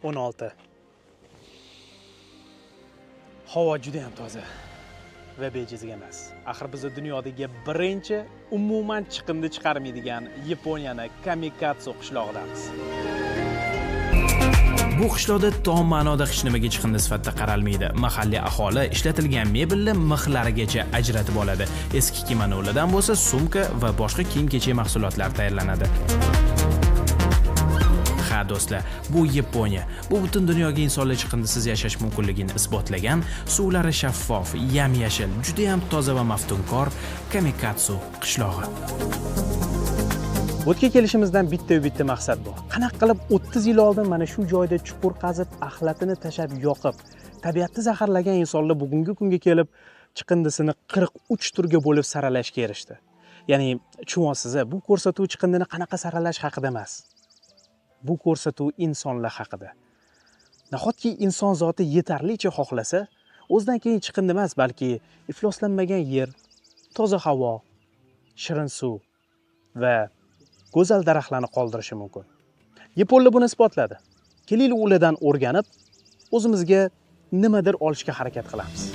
16. Havo juda ham toza va bejizga emas. Axir biz dunyodagi birinchi umuman chiqindi chiqarmaydigan Yaponiyani Kamikatsu qishlog'idamiz. Bu qishloqda tom ma'noda hech nimaga chiqindi sifatida qaralmaydi. Mahalliy aholi ishlatilgan mebelni mixlarigacha ajratib oladi. Eski kimonolardan bo'lsa sumka va boshqa kiyim-kechak mahsulotlar tayyorlanadi. Ha do'stlar, bu Yaponiya. Bu butun dunyoga insonlar chiqindisiz yashash mumkinligini isbotlagan, suvlari shaffof, yam-yashil, juda ham toza va maftunkor Kamikatsu qishlog'i. Bu yerga kelishimizdan bitta maqsad bor. Qanaqa qilib 30 yil oldin mana shu joyda chuqur qazib, axlatini tashlab yoqib, tabiatni zaharlagan insonlar bugungi kunga kelib chiqindisini 43 turga bo'lib saralashga erishdi. Ya'ni tushunasiz, bu ko'rsatuv chiqindini qanaqa saralash haqida emas. Bu ko'rsatuv insonlar haqida. Nahotki inson zoti yetarlicha xohlasa, o'zidan keyin chiqindi emas, balki ifloslanmagan yer, toza havo, shirin suv va go'zal daraxtlarni qoldirishi mumkin. Yaponlar buni isbotladi. Kelinglar ulardan o'rganib, o'zimizga nimadir olishga harakat qilamiz.